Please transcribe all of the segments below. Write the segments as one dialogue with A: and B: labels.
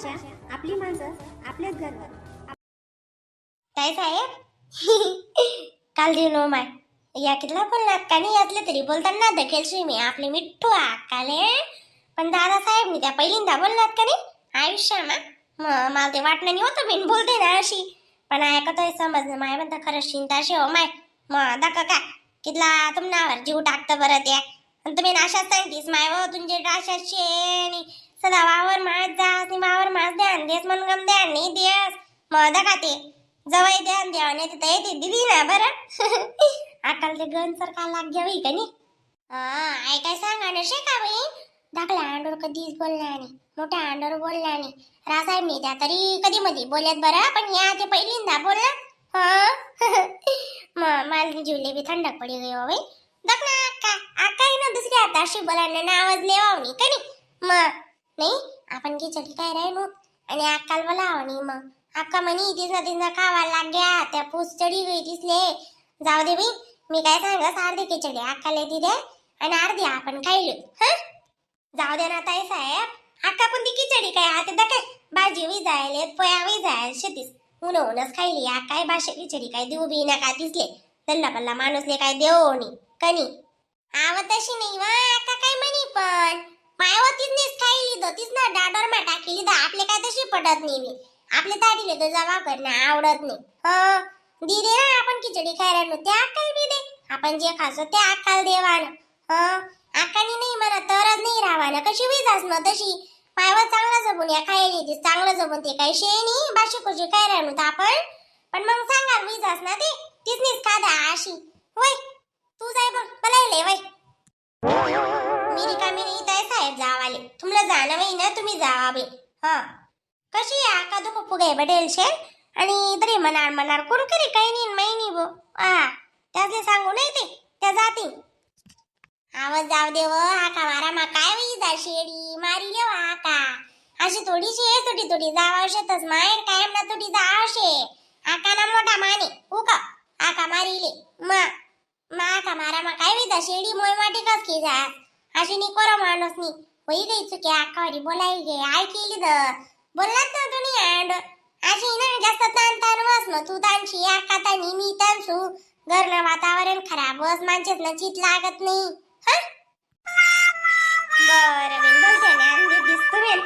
A: भाषा, आपली माणसं, आपलेच गर्व.
B: काय साहेब, काल दिनो माय या कितला बोलणार का नाही यातले तरी बोलताना दखेल मी आपले मिठ्ठू आकाले. पण दादासाहेब मी त्या पहिल्यांदा बोलणार का नाही आयुष्यामा. मग मला ते वाटणं नाही होतं बिन बोलते ना अशी, पण ऐकतोय समजलं माय म्हणता खरंच शिंताशी हो माय. मग दाखव का कितला तुमनावर जीव टाकतं बरं त्या. आणि तुम्ही अशाच सांगतीस माय हो तुमचे अशाच शेणी सदा वावर मास जास आणि वावर मास ध्यान देस म्हणून गम ध्यान नाही देस. मग दाखा ते जवळ ध्यान द्यावं नाही तिथं येते दिदी ना बरं. अकाल ते गण सारखा लाग घ्यावी का नाही. हा ऐकाय सांगा ना शे का बाई. धाकल्या आंडोर कधीच बोलला नाही, मोठ्या आंडोर बोलला नाही. रासाहेब मी त्या तरी कधी मधी बोलत बरं, पण या ते पहिल्यांदा बोलला. हा मग मला जीवले बी थंडक पडी गई हो बाई. दाख ना अक्का अक्का आहे ना दुसरी आता अशी बोलायला ना आवाज लेवावणी का नाही. मग नाही आपण खिचडी काय राहिलो आणि अक्काला बोलावणी. मग अक्का म्हणी तिसना तिसना खावा लाग्या त्या पूस चढी गई तिसले. जाऊ दे बाई, मी काय सांगस अर्धी खिचडी अक्काला दी दे आणि अर्धी आपण खायलो. हा जाऊ दे ना ताई साहेब, अक्का पण ती खिचडी काय आता दके भाजी we जायले पोया we जायल शेतीस उन उनच खायली. काय भाषे खिचडी काय देऊ बी नका तिसले, तल्ला पल्ला माणूसले काय देऊ नी कनी. आव तशी नाही वा अक्का काय म्हणी, पण मायव तिसनीच खायली दो तीच ना डाडोर मा टाकली दा आपले काय तशी पडत नाही बी. आपले ताडीले तो जमा करणं आवडत नाही. ह दी दे ना आपण खिचडी खायला नो त्या अक्काला बी दे, आपण जे खासो त्या अक्काला देवानं. ह अक्कानी नाही म्हणा तरच नाही राहावानं कशी वीज मग तशी पायवा चांगला जमून या खायली ती चांगलं जमून ते काही शे नाही बाशी खुशी काय राहणू तर आपण. पण मग सांगा वीज ना ते तिसनीच खादा अशी वय तू जाय बघ मला वय मी रिकामी नाही ताई साहेब जावाले तुम्हाला जाणं बाई ना तुम्ही जावा बाई. हा कशी आहे का दुःख फुगे बडेल शे आणि तरी मनार मनार कोण करी काही नाही माही नाही बो. आ त्यातले सांगू नाही ते त्या जाती आवाज जाऊ दे व आका मारा मा काय होई जा शेडी मारी लेव आका अशी थोडीशी आहे थोडी थोडी जावा शेतच माहेर कायम ना थोडी जावशे आका ना मोठा माने उका आका मारीले मा मा आका मारा मा काय होई जा शेडी मोय माटी कस की जा अशी नी कोरा माणूस नी होई गई चुकी आकावरी बोलाई गे I केली तर बोललात ना तुम्ही अँड अशी ना जास्त ताण ताण वस मग तू ताणशी आका ताणी मी ताणसू घरनं वातावरण खराब वस माणसेच ना चित लागत नाही. हा बरं बेन बोलते ना अंदी दिसतो बेन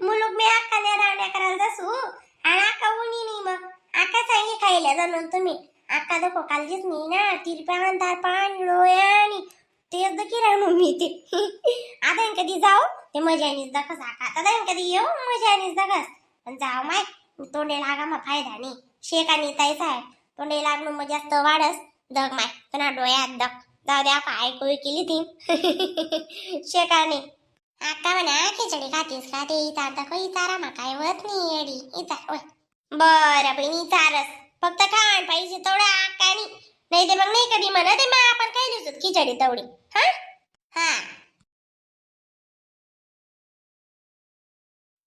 B: मुलूक मी अक्काने रावण्या करायला जसू आणि अक्का उनी नाही मग अक्का सांगी खायला जाणून तुम्ही अक्का दखो कालजीच नाही ना तिरपान तारपान लोयानी तेच दखी राहणू मी ते. आता कधी जाऊ ते मजानीच दखस आका आता कधी येऊ मजानीच दखस पण जाऊ माय तोंडे लागा मग फायदा नाही शेकानी ताई साहेब तोंडे लागणं मग जास्त वाढस दग माय तुना डोळ्यात दग जाऊ द्या का ऐकू केली ती शेकाने. आका म्हणा खिचडी खातीस का ते इचार दाखव इचारा मा काय होत नाही येडी इचार होय. बरं बहिणी इचारस फक्त खाण पाहिजे तेवढं आकानी नाही ते मग नाही कधी म्हणा ते मग आपण काय लिहितो खिचडी तेवढी. हा हा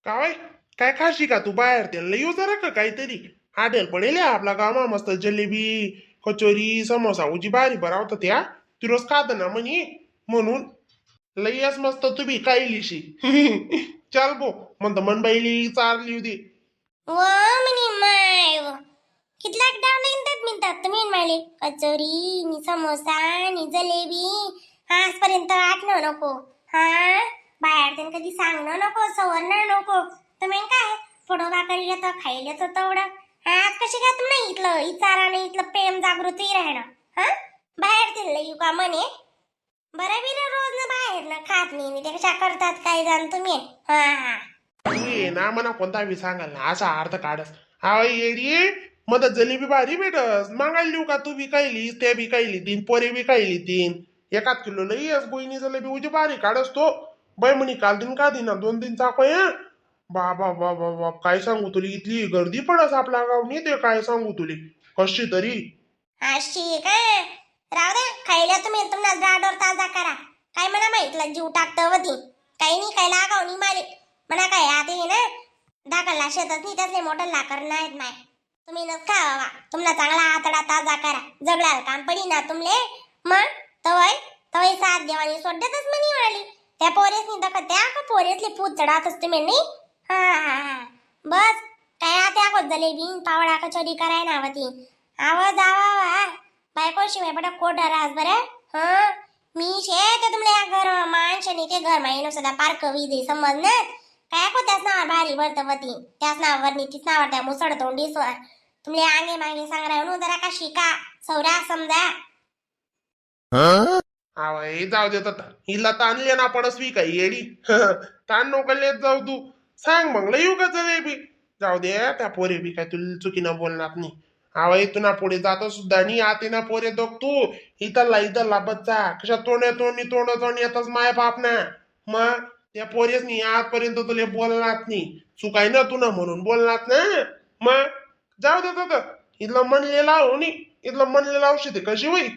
C: काय काय खाशी का तू बाहेर त्याला येऊ जरा का काहीतरी हाटेल पडेल आपला गावा मस्त जलेबी कचोरी समोसा उजी भारी बरावत त्या तू रोज खात ना म्हणी म्हणून लईच मस्त तुम्ही कायलीशी. चल बो म्हणत मनबाईली चारली होती.
B: व म्हणे माय व कितलाक डाव नाही मिळतात तुम्ही माले कचोरी नि समोसा नि जलेबी आजपर्यंत आठणं नको. हा बाहेर त्यानं कधी सांगणं नको सवरणं नको तुम्ही काय फोडो भाकरी येतं खायला येतं तेवढं. आज कशी काय तुम्ही इथलं इचारा नाही इथलं प्रेम जागृती राहणं. हा बाहेर दिलं येऊ का म्हणे बरं बी ना रोज ना बाहेर ना खात नाही ते कशा करतात काय जाण तुम्ही. हा हा
C: तू ये ना म्हणा कोणता बी सांगाल ना असा अर्थ काढस हा येडी मग जलेबी भारी भेटस मागायला लिहू का तू बी खायली त्या बी खायली तीन पोरे बी खायली तीन एकाच किलो लई गोईनी जलेबी उजी भारी काढस तो बाई म्हणी काल दिन का दिना दोन दिन चाकोय. बाबा बाबा बाप काय सांगू तुली इथली गर्दी पडस आपला गावनी ते काय सांगू तुली कशी तरी
B: अशी काय राहू दे खायला तुम्ही तुम्हाला जाडोर ताजा करा काय म्हणा माहितला जीव टाकतं वती काही नाही काय लागाव नाही मारे म्हणा काय आता हे ना दाखल शेतात नाही त्यातले मोठं लाकर नाहीत माय तुम्ही न खावा तुम्हाला चांगला आतडा ताजा करा जगडाल काम पडी ना तुमले मग तवय तवय साथ देवानी सोडतातच म्हणी वाली त्या पोरेसनी दखत त्या का पोरेसली पूत चढातच तुम्ही नाही. हा हा हा बस काय आता आकोत जलेबी पावडा कचोरी कराय ना ती आव जावा वा बायको शिवाय बडा कोट रास बरं. हा मी शे ते तुमले या घर माणसाने ते घर माहिनो सदा पार कवी दे समज ना काय को त्याच नावावर भारी वर्तवती त्याच नावावर नीतीच नावावर त्या मुसळ तोंडी स्वर तुमले आंगे मागे सांग राहून जरा का शिका सौरा समजा.
C: आवाय जाऊ देत आता हिला ताणले ना पडसवी काय येडी. ताण नको लेत जाऊ तू सांग मग लय येऊ का जलेबी जाऊ दे त्या पोरे बी काय तुला चुकीनं बोलणार नाही. आवाय तुना पुढे जातो सुद्धा नाही आते ना पोरे दोघ तू इथला इथला बच्चा कशा तोंड तोंडी तोंड तोंड येतच माय बाप ना मग त्या पोरेच नाही आजपर्यंत तुला बोलणार नाही चुकाय ना तू ना म्हणून बोलणार ना मग जाऊ दे आता इथलं म्हणले लावू नी इथलं म्हणले लावशी ते कशी होई.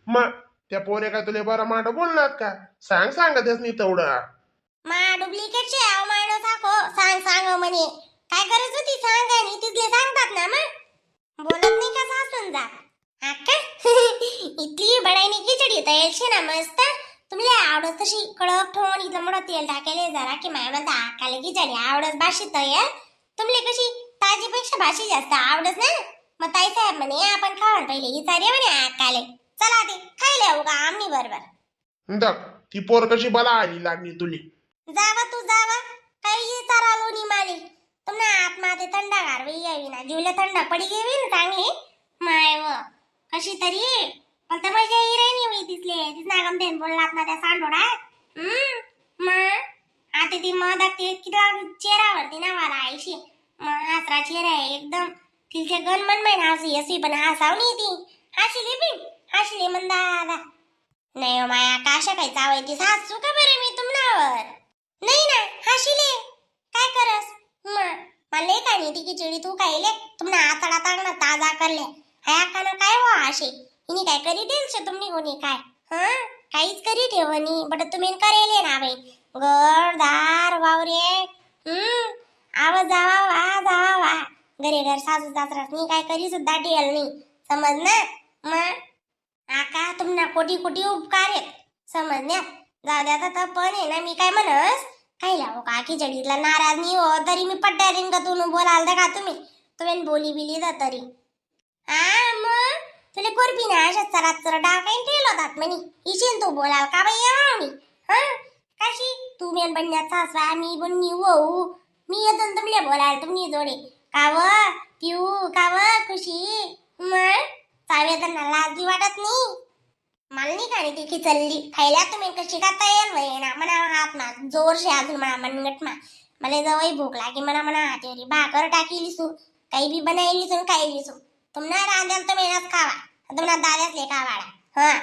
C: मग त्या पोरे काय तुला बरं मांड बोलणार का सांग सांग त्याच नाही तेवढं.
B: मा डुप्लिकेट शे आव मायनो साखो सांग सांग म्हणे काय गरज होती सांग आणि तिथले सांगतात ना मग बोलत नाही का सासून जा आका. इथली बडाईनी खिचडी तयार शे ना मस्त तुमले आवडत तशी कडक ठेवून इथं मोठं तेल टाकेले जरा की माय म्हणता आकाले खिचडी आवडत भाशी तयार तुमले कशी ताजी पेक्षा भाशी जास्त आवडत ना मग ताई साहेब म्हणे आपण खावान पहिले ही सारी म्हणे आकाले चला ते खायला हो का आमनी बरोबर.
C: दक ती पोर कशी बला आली लागली तुली.
B: जावा तू जावा काही चारालो नी माली तुमना आत्मा ते थंडागार वेई यावी ना जीवला थंड पडी गेवी ना चांगली माय व कशी तरी पण तर मजा येई रे नी होई तिथले तिथना गमतेन बोललात ना त्या सांडोडा. मग आता ती मग दाखते किती चेहरावरती ना मला आईशी मग हासरा चेहरा आहे एकदम तिथे गण मन माहिती हसी हसी पण हसाव नाही ती हसली बिन हसली मन दादा नाही हो माया काशा काही चावायची ती सासू का बरं मी तुमनावर नाही ना हशिले काय करस मग मला का नाही ती खिचडी तू खायले तुमना आतडा तांगडा ताजा करले हया काना काय हो असे हिनी काय करी देईल शे तुम्ही कोणी काय हा काहीच करी ठेवणी बट तुम्ही करेले ना बाई घरदार वावरे आव जावा वा जावा वा घरी घर सासू सासरास नाही काय करी सुद्धा ठेल नाही समज ना मग आका तुम्हाला कोटी कोटी उपकार आहेत समजण्यात जाऊ द्या आता पण आहे ना मी काय म्हणस काही लावू का खिचडीतला नाराज नाही हो तरी मी पड्ड्या रिंग तू बोलाल का तुम्ही तुम्ही बोली बिली जा तरी हा मग तुला कोरबी ना अशा चरात चर डाव काही ठेवलं होतात म्हणे इशीन तू बोलाल का बाई मी हा काशी तू मेन बनण्यात सासवा मी बनणी होऊ मी येतो न तुमले बोलाल तुम्ही जोडे का व पिऊ का व खुशी मग चावे त्यांना लाज बी वाटत नाही मला नाही का ती खिचल्ली खायला तुम्ही कशी खाता येईल वय ना म्हणा हात मा जोरशे अजून म्हणा मनगट मा मला जवळ भूक लागी म्हणा म्हणा हातेवरी भाकर टाकी सू काही बी बनायली सू काही लिसू तुम्हाला रांध्याला तर मेहनत खावा तुम्हाला दाद्याच लेखा वाडा. हा.